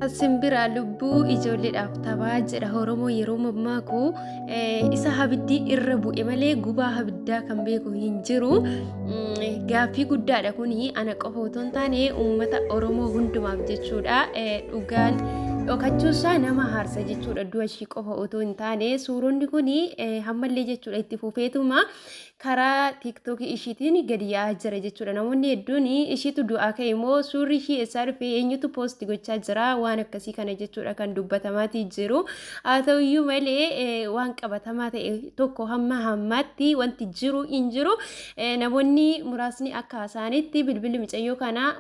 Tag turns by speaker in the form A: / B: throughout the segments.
A: Simbira lubbuu ijoolleedhaaf taphaa jedha Oromoo yeroo mammaaku. Isa abiddi irra bu'e malee gubaa abiddaa kan beeku hin jiru. Gaaffii guddaadha kuni ana qofa otoo hin taane uummata Oromoo hundumaaf jechuudha. Dhugaan dhokachuusaa nama haarsa jechuudha, du'a ishii qofa otoo hin taane. Suuronni kun ammallee jechuudha itti fufeetuma karaa TikTokii ishiitiin gadi yaa'aa jira jechuudha. Namoonni hedduun ishiitu du'aa ka'e immoo suurri ishii eessaa dhufe, eenyutu post gochaa jira, waan akkasii kana jechuudha kan dubbatamaatii jiru. Haa ta'uyyuu malee waan qabatamaa ta'e tokko hamma hammaatti wanti jiru hin jiru. Namoonni muraasni akka haasa'anitti bilbilli mucayyoo kanaa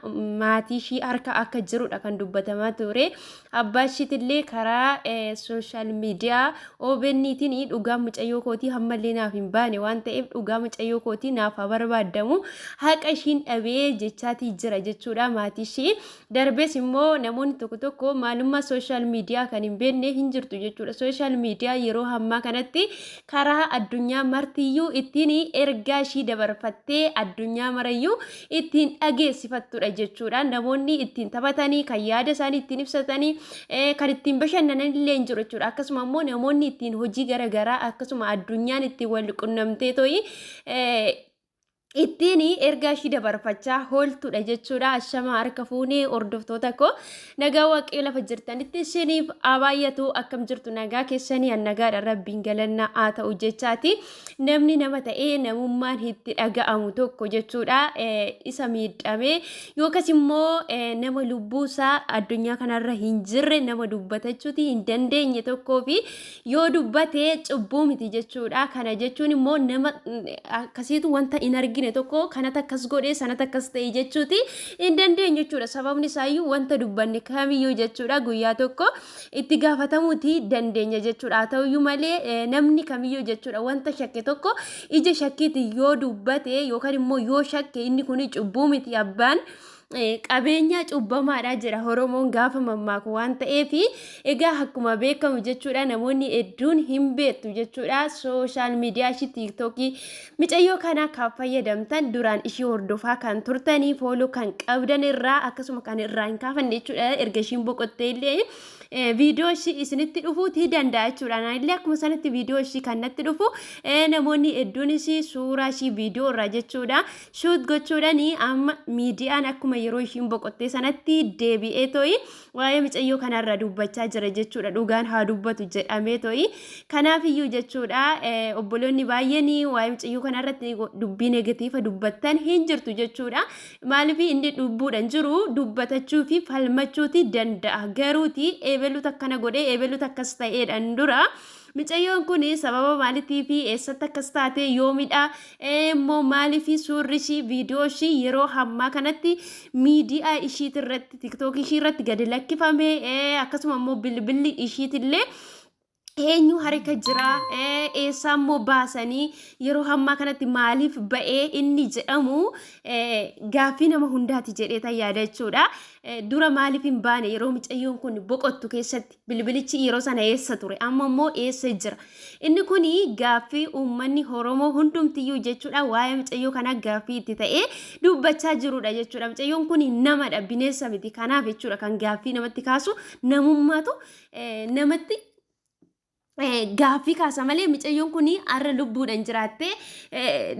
A: maatii ishii harka akka jirudha kan dubbatamaa ture. Abbaa ishiitillee karaa social media OBN'tiin dhugaan mucayyoo kootii ammallee naaf hin baane waan ta'eef dhugaa mucayyoo kootii naaf haa barbaadamu, haqa ishiin dhabee jechaatii jira jechuudha maatii ishii. Darbees immoo namoonni tokko tokko maalummaa social media kan hin beekne hin jirtu jechuudha. Social media yeroo ammaa kanatti karaa addunyaa martiyyuu ittiin ergaa ishii dabarfattee addunyaa marayyuu ittiin dhageessifattudha jechuudha. Namoonni ittiin taphatanii, kan yaada isaanii ittiin ibsatanii, kan ittiin bashannanan illee hin jiru jechuudha. Akkasuma immoo namoonni ittiin hojii garaagaraa, akkasuma addunyaan ittiin wal qunnamtee to'i ittiin ergaa ishii dabarfachaa ooltudha jechuudha. Ashama, harka fuunee hordoftoota koo, nagaa Waaqayyo lafa jirtanitti isiniif haa baay'atu. Akkam jirtu? Nagaa keessanii? An nagaadha, Rabbiin galannaa haa ta'u jechaati. Namni nama ta'ee namummaan itti dhaga'amu tokko jechuudha isa miidhame yookas immoo nama lubbuusaa addunyaa kanarra hin jirre, nama dubbatachuuti hin dandeenye tokkoo fi yoo dubbate cubbuu miti jechuudha. Kana jechuun immoo nama akkasiitu wanta hin argine tokko kanatu akkas godhe, sanatu akkas ta'e jechuuti hin dandeenyu jechuudha. Sababni isaayyuu wanta dubbanne kamiyyuu jechuudha guyyaa tokko itti gaafatamuuti dandeenya jechuudha. Haa ta'uyyuu malee namni kamiyyuu jechuudha wanta shakke tokko ija shakkiitiin yoo dubbate yookaan immoo yoo shakke inni kun cubbuu miti. Abbaan qabeenyaa cubbamaadha jedha Oromoon gaafa mammaaku waan ta'eef. Egaa akkuma beekamu jechuudha, namoonni hedduun hin beektu jechuudha, social media ishii TikTokii micayyoo kana kan fayyadamtan, duraan ishii hordofaa kan turtanii, follow kan qabdan irraa, akkasuma kan irraa hin kaafanne jechuudha, erga ishiin boqottee illee viidiyoo ishii isinitti dhufuutii danda'a jechuudha. Anaallee akkuma sanatti viidiyoo ishii kan natti dhufu, namoonni hedduunis suuraa ishii viidiyoo irraa jechuudha shoot gochuudhaan amma miidiyaan akkuma yeroo ishiin boqottee sanatti deebi'ee to'i waa'ee micayyoo kanarra dubbachaa jira jechuudha. Dhugaan haa dubbatu jedhamee to'i. Kanaaf iyyuu jechuudha obboloonni baay'een waa'ee micayyoo kanarratti dubbii negative dubbattan hin jirtu jechuudha. Maaliif? Inni lubbuudhaan jiru dubbatachuu fi falmachuuti danda'a. Garuuti eebeluutu akkana godhee, eebeluutu akkas ta'eedhaan dura micayyoon kun sababa maaliitii fi eessatti akkas taate, yoomidha immoo, maaliif suurri ishii, viidiyoo ishii yeroo hammaa kanatti miidiyaa ishiit irratti, TikTokii ishii irratti gadi lakkifame, akkasuma immoo bilbilli ishiitillee eenyu harka jira, eessaa immoo baasanii yeroo hammaa kanatti maaliif ba'ee inni jedhamu gaaffii nama hundaati jedhee tan yaada jechuudha. Dura maaliif hin baane? Yeroo micayyoon kun boqottu keessatti bilbilichi yeroo sana eessa ture? Amma immoo eessa jira? Inni kun gaaffii uummanni Oromoo hundumtiyyuu jechuudha waa'ee micayyoo kanaa gaaffii itti ta'ee dubbachaa jirudha jechuudha. Micayyoon kun namadha, bineensa miti. Kanaaf jechuudha kan gaaffii namatti kaasu namummaatu namatti gaaffii kaasa malee micayyoon kun har'a lubbuudhaan jiraattee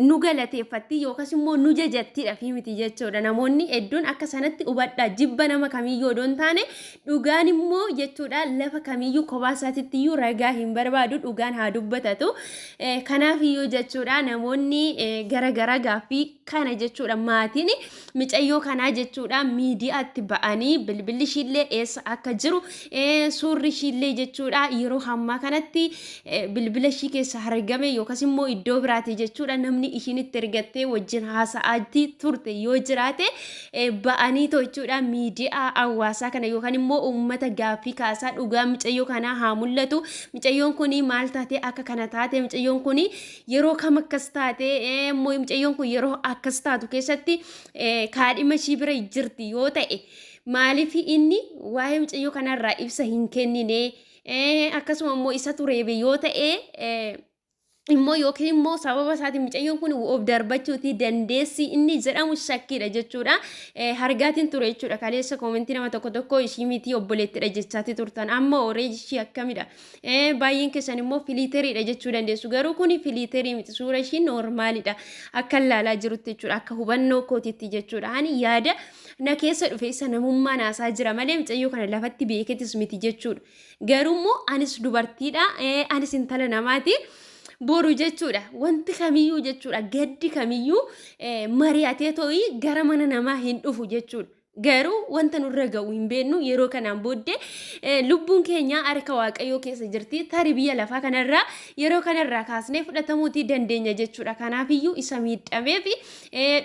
A: nu galateeffatti yookaas immoo nu jajattiidha fi miti jechuudha. Namoonni hedduun akka sanatti hubadhaa, jibba nama kamiyyuu odoo hin taane, dhugaan immoo jechuudha lafa kamiyyuu kophaa isaatitti iyyuu ragaa hin barbaadu, dhugaan haa dubbatatu. Kanaaf iyyuu jechuudha namoonni gara gara gaaffii kana jechuudha maatiin micayyoo kanaa jechuudha miidiyaatti ba'anii bilbilli ishiillee eessa akka jiru, suurri ishiillee jechuudha yeroo ammaa kanatti bilbila ishii keessa argame yookaas immoo iddoo biraati jechuudha namni ishiin itti ergattee wajjin haasa'aatii turte yoo jiraate ba'anii jechuudha miidiyaa hawaasaa kana yookaan immoo uummata gaaffii kaasaa, dhugaan micayyoo kanaa haa mul'atu, micayyoon kun maal taate akka kana taate, micayyoon kun yeroo kam akkas taate, immoo micayyoon kun yeroo akkas taatu keessatti kaadhima ishii bira jirti yoo ta'e maaliif inni waa'ee micayyoo kanarraa ibsa hin kennine, akkasuma immoo isa tureebe yoo ta'e. Immoo yookiin immoo sababa isaatiin mucayyoon kun of darbachuuti dandeessi inni jedhamu shakkiidha jechuudha. Hargaatiin ture jechuudha. Kaleessa koomentii nama tokko tokko ishii miti obboleettidha jechaati turtan. Amma horee ishii akkamidha? Baay'een keessan immoo filiiteriidha jechuu dandeessu. Garuu kun filiiterii miti, suura ishii noormaalidha. Akka ilaalaa jirutti jechuudha. Akka hubannoo kootitti jechuudha. Ani yaada na keessa dhufe isa namummaa naasaa jira malee mucayyoo kana lafatti beeketis miti jechuudha. Garuu immoo anis dubartiidha. Anis intala namaati. Boru jechuudha wanti kamiyyuu jechuudha, gaddi kamiyyuu mari'atee to'ii gara mana namaa hin dhufu jechuudha. Garuu wanta nurra ga'u hin beeknu. Yeroo kanaan booddee lubbuun keenya harka Waaqayyoo keessa jirti. Tarii biyya lafaa kanarraa yeroo kanarraa kaasnee fudhatamuutii dandeenya jechuudha. Kanaafiyyuu isa miidhamee fi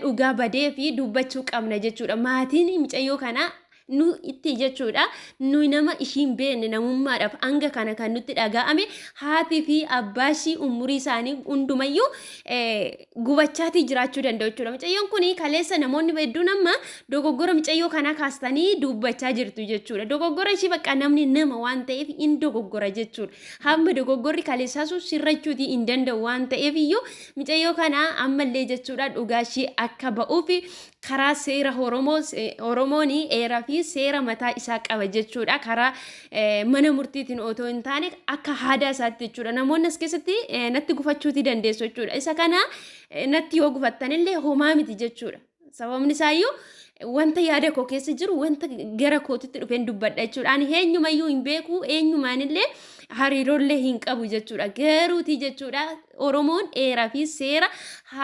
A: dhugaa badee fi dubbachuu qabna jechuudha. Maatiin mucayyoo kanaa nu itti jechuudha, nu nama ishiin beekne namummaadhaaf hanga kana kan nutti dhaga'ame, haatii fi abbaa ishii umurii isaanii hundumayyuu gubachaatii jiraachuu danda'u jechuudha. Mucayyoon kun kaleessa namoonni hedduun amma dogoggora mucayyoo kanaa kaastanii dubbachaa jirtu jechuudha. Dogoggora ishii bakka namni nama waan ta'eef hin dogoggora jechuudha. Hamma dogoggorri kaleessaa sun sirrachuutii hin danda'u waan ta'eef iyyuu mucayyoo kanaa ammallee jechuudha dhugaa ishii akka ba'uuf karaa seera Oromoo, Oromoon heeraa fi seera mataa isaa qaba jechuudha. Karaa mana murtiitiin otoo hin taane akka aadaa isaatti jechuudha. Namoonni as keessatti natti gufachuutii dandeessu jechuudha. Isa kana natti yoo gufattanillee homaa miti jechuudha. Sababni isaayyuu wanta yaada koo keessa jiru, wanta gara kootitti dhufeen dubbadha jechuudha. Ani eenyumayyuu hin beeku, eenyumaanillee hariiroollee hin qabu jechuudha. Garuutii jechuudha, Oromoon heeraa fi seera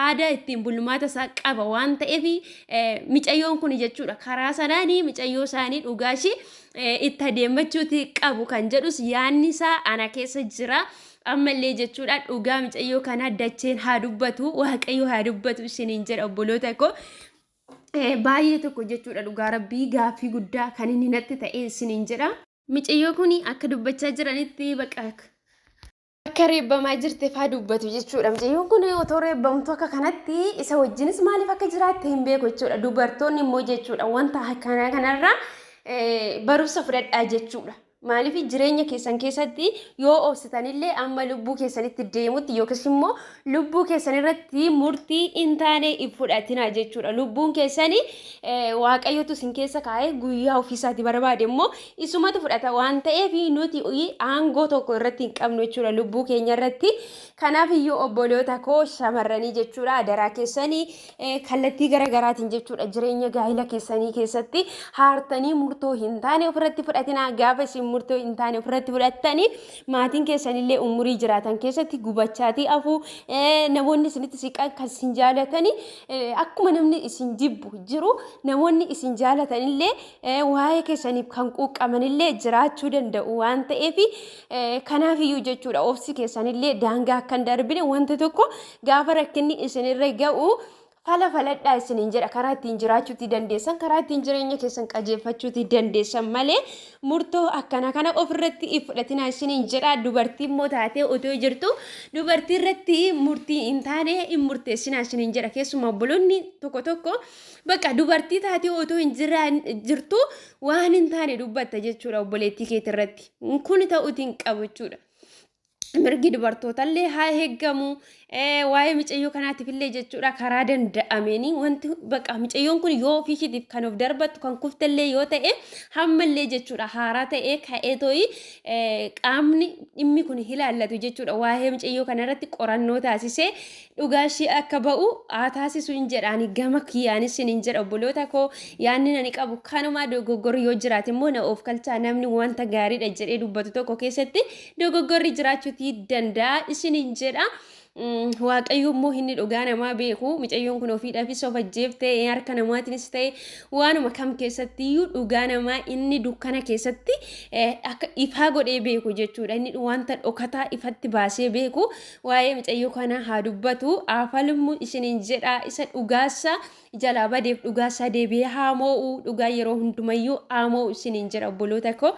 A: aadaa ittiin bulmaata isaa qaba waan ta'eef micayyoon kun jechuudha karaa sanaanii micayyoo isaanii dhugaa ishii itti adeemmachuuti qabu kan jedhus yaadni isaa ana keessa jira. Ammallee jechuudha dhugaa micayyoo kana dacheen haa dubbatu, Waaqayyo haa dubbatu isiniin jedha, obboloota koo. Baay'ee tokko jechuudha, dhugaa Rabbii gaaffii guddaa kan inni natti ta'e isiniin jedha. Micayyoo kun akka dubbachaa jiranitti bakka akka reebbamaa jirte faa dubbatu jechuudha. Mucayyoon kun otoo reebbamtu akka kanatti isa wajjinis maaliif akka jiraatte hin beeku jechuudha. Dubartoonni immoo jechuudha wanta akkanaa kanarraa barumsa fudhadhaa jechuudha. Maaliif jireenya keessan keessatti yoo obsitanillee amma lubbuu keessanitti deemutti yookiis immoo lubbuu keessan irratti murtii hin taane hin fudhatina jechuudha. Lubbuun keessanii Waaqayyotu isin keessa kaa'ee guyyaa ofiisaati barbaade immoo isumatu fudhata waan ta'eef nuti aangoo tokko irratti hin qabnu jechuudha lubbuu keenya irratti. Kanaaf iyyuu obboloota koo shamarranii jechuudha, adaraa keessanii kallattii garaagaraatiin jechuudha jireenya gaa'ela keessanii keessatti haartanii murtoo hin taane ofirratti fudhatina. Gaafa isin murtoo hin taane ofirratti fudhattanii maatiin keessanillee umurii jiraatan keessatti gubachaatii afuu, namoonni isinitti siqan kan isin jaalatanii akkuma namni isin jibbu jiru, namoonni isin jaalatanillee waa'ee keessaniif kan quuqqamanillee jiraachuu danda'u waan ta'eef, kanaaf iyyuu jechuudha obsi keessanillee daangaa akka hin darbine wanta tokko gaafa rakkinni isinirra ga'u fala faladhaa isiniin jedha. Karaa ittiin jiraachuutii dandeessan, karaa ittiin jireenya keessan qajeelfachuutii dandeessan malee murtoo akkana kana ofirratti hin fudhatinaa isiniin jedha. Dubartii immoo taatee otoo jirtu dubartii irratti murtii hin taane hin murteessinaa isiniin jedha. Keessumaa obboloonni tokko tokko bakka dubartii taatee otoo hin jirtu waan hin taane dubbatta jechuudha obboleettii keetirratti. Kun ta'uutii hin qabu jechuudha. Mirgi dubartootaallee haa eeggamu. Waa'ee micayyoo kanaatiif illee jechuudha karaa danda'ameen wanti bakka micayyoon kun yoo ofii ishiitiif kan of darbattu kan kuftellee yoo ta'e, hammallee jechuudha haaraa ta'ee ka'ee to'i qaamni dhimmi kun ilaallatu jechuudha waa'ee micayyoo kanarratti qorannoo taasisee dhugaa ishii akka ba'u haa taasisu hin jedhaani. Gama kiyyaanis hin jedha, obboloota koo, yaadni nani qabu kanuma. Dogoggorri yoo jiraate immoo na of kalchaa. Namni wanta gaariidha jedhee dubbatu tokko keessatti dogoggorri jiraachuutii danda'a isiniin jedha. Waaqayyo immoo inni dhugaa namaa beeku, mucayyoon kun ofiidhaafis of ajjeeftee harka namaatiinis ta'e waanuma kam keessatti iyyuu dhugaa namaa inni dukkana keessatti akka ifaa godhee beeku jechuudha. Inni wanta dhokataa ifatti baasee beeku waa'ee mucayyoo kanaa haa dubbatu, haa falmu isiniin jedha. Isa dhugaasa jalaa badeef dhugaasaa deebi'ee haa moo'u, dhugaa yeroo hundumayyuu haa moo'u isiniin jedha, obboloota koo.